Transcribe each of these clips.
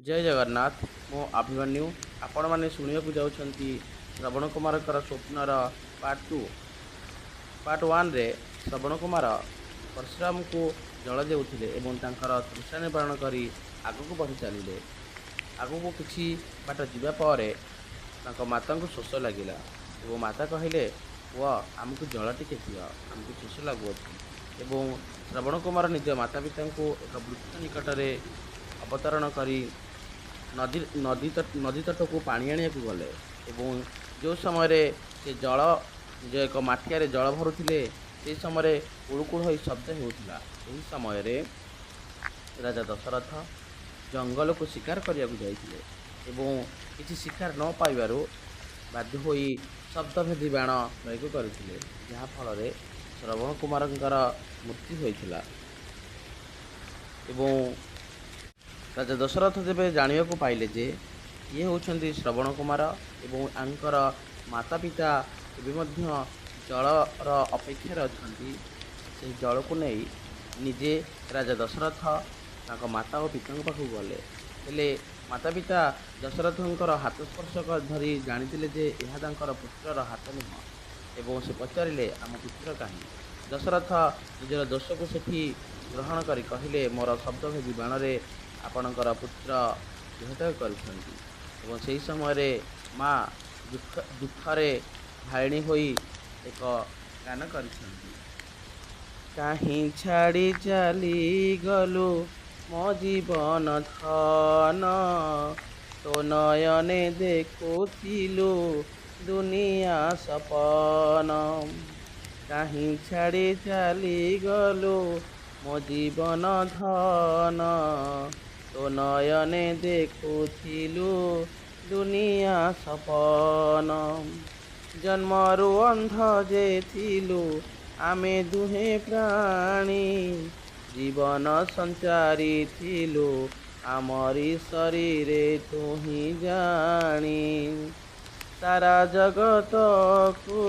ଜୟ ଜଗନ୍ନାଥ। ମୁଁ ଅଭିମନ୍ୟୁ। ଆପଣମାନେ ଶୁଣିବାକୁ ଯାଉଛନ୍ତି ଶ୍ରବଣ କୁମାରଙ୍କର ସ୍ୱପ୍ନର ପାର୍ଟ 2। ପାର୍ଟ 1ରେ ଶ୍ରବଣ କୁମାର ପରଶୁରାମଙ୍କୁ ଜଳ ଦେଉଥିଲେ ଏବଂ ତାଙ୍କର ତୃଷା ନିବାରଣ କରି ଆଗକୁ ବଢ଼ି ଚାଲିଲେ। ଆଗକୁ କିଛି ବାଟ ଯିବା ପରେ ତାଙ୍କ ମାତାଙ୍କୁ ଶୋଷ ଲାଗିଲା ଏବଂ ମାତା କହିଲେ, ପୁଅ, ଆମକୁ ଜଳ ଟିକେ ଦିଅ, ଆମକୁ ଶୋଷ ଲାଗୁଅଛି। ଏବଂ ଶ୍ରବଣ କୁମାର ନିଜ ମାତା ପିତାଙ୍କୁ ଏକ ବୃକ୍ଷ ନିକଟରେ ଅବତରଣ କରି ନଦୀ ତଟକୁ ପାଣି ଆଣିବାକୁ ଗଲେ ଏବଂ ଯେଉଁ ସମୟରେ ସେ ଜଳ ନିଜ ଏକ ମାଠିଆରେ ଜଳ ଭରୁଥିଲେ, ସେହି ସମୟରେ କୁଳୁକୁଳୁ ହୋଇ ଶବ୍ଦ ହେଉଥିଲା। ଏହି ସମୟରେ ରାଜା ଦଶରଥ ଜଙ୍ଗଲକୁ ଶିକାର କରିବାକୁ ଯାଇଥିଲେ ଏବଂ କିଛି ଶିକାର ନ ପାଇବାରୁ ବାଧ୍ୟ ହୋଇ ଶବ୍ଦଭେଦୀ ବାଣ ପ୍ରୟୋଗ କରିଥିଲେ, ଯାହାଫଳରେ ଶ୍ରବଣ କୁମାରଙ୍କର ମୃତ୍ୟୁ ହୋଇଥିଲା। ଏବଂ ରାଜା ଦଶରଥ ଯେବେ ଜାଣିବାକୁ ପାଇଲେ ଯେ ଇଏ ହେଉଛନ୍ତି ଶ୍ରବଣ କୁମାର ଏବଂ ୟାଙ୍କର ମାତା ପିତା ଏବେ ମଧ୍ୟ ଜଳର ଅପେକ୍ଷାରେ ଅଛନ୍ତି, ସେହି ଜଳକୁ ନେଇ ନିଜେ ରାଜା ଦଶରଥ ତାଙ୍କ ମାତା ଓ ପିତାଙ୍କ ପାଖକୁ ଗଲେ। ହେଲେ ମାତା ପିତା ଦଶରଥଙ୍କର ହାତ ସ୍ପର୍ଶ ଧରି ଜାଣିଥିଲେ ଯେ ଏହା ତାଙ୍କର ପୁତ୍ରର ହାତ ନୁହଁ ଏବଂ ସେ ପଚାରିଲେ, ଆମ ପୁତ୍ର କାହିଁ? ଦଶରଥ ନିଜର ଦୋଷକୁ ସେଠି ଗ୍ରହଣ କରି କହିଲେ, ମୋର ଶବ୍ଦଭେଦୀ ବାଣରେ ଆପଣଙ୍କର ପୁତ୍ର ଦେହତ୍ୟାଗ କରିଛନ୍ତି। ଏବଂ ସେହି ସମୟରେ ମା ଦୁଃଖରେ ଘାଇଣୀ ହୋଇ ଏକ ଗାନ କରିଛନ୍ତି। କାହିଁ ଛାଡ଼ି ଚାଲିଗଲୁ ମୋ ଜୀବନ ଧନ, ତୋ ନୟନେ ଦେଖୁଥିଲୁ ଦୁନିଆ ସପନ। କାହିଁ ଛାଡ଼ି ଚାଲିଗଲୁ ମୋ ଜୀବନ ଧନ, ତୋ ନୟନେ ଦେଖୁଥିଲୁ ଦୁନିଆ ସପନ। ଜନ୍ମରୁ ଅନ୍ଧ ଯେ ଥିଲୁ ଆମେ ଦୁହେଁ ପ୍ରାଣୀ, ଜୀବନ ସଞ୍ଚାରିଥିଲୁ ଆମରି ଶରୀରେ ତୁହି ଜାଣି। ସାରା ଜଗତକୁ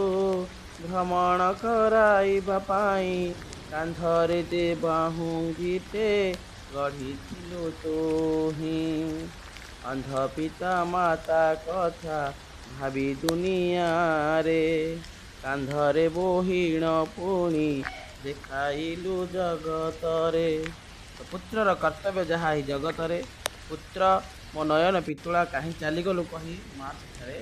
ଭ୍ରମଣ କରାଇବା ପାଇଁ କାନ୍ଧରେ ଯେ ବାହୁଙ୍ଗିଟେ ଗଢ଼ିଥିଲୁ ତୁହି। ଅନ୍ଧ ପିତା ମାତା କଥା ଭାବି ଦୁନିଆରେ କାନ୍ଧରେ ବୋହିଣ ପୁଣି ଦେଖାଇଲୁ ଜଗତରେ। ତ ପୁତ୍ରର କର୍ତ୍ତବ୍ୟ ଯାହା ଏହି ଜଗତରେ, ପୁତ୍ର ମୋ ନୟନ ପିତୁଳା କାହିଁ ଚାଲିଗଲୁ କହି ମା ସେଠାରେ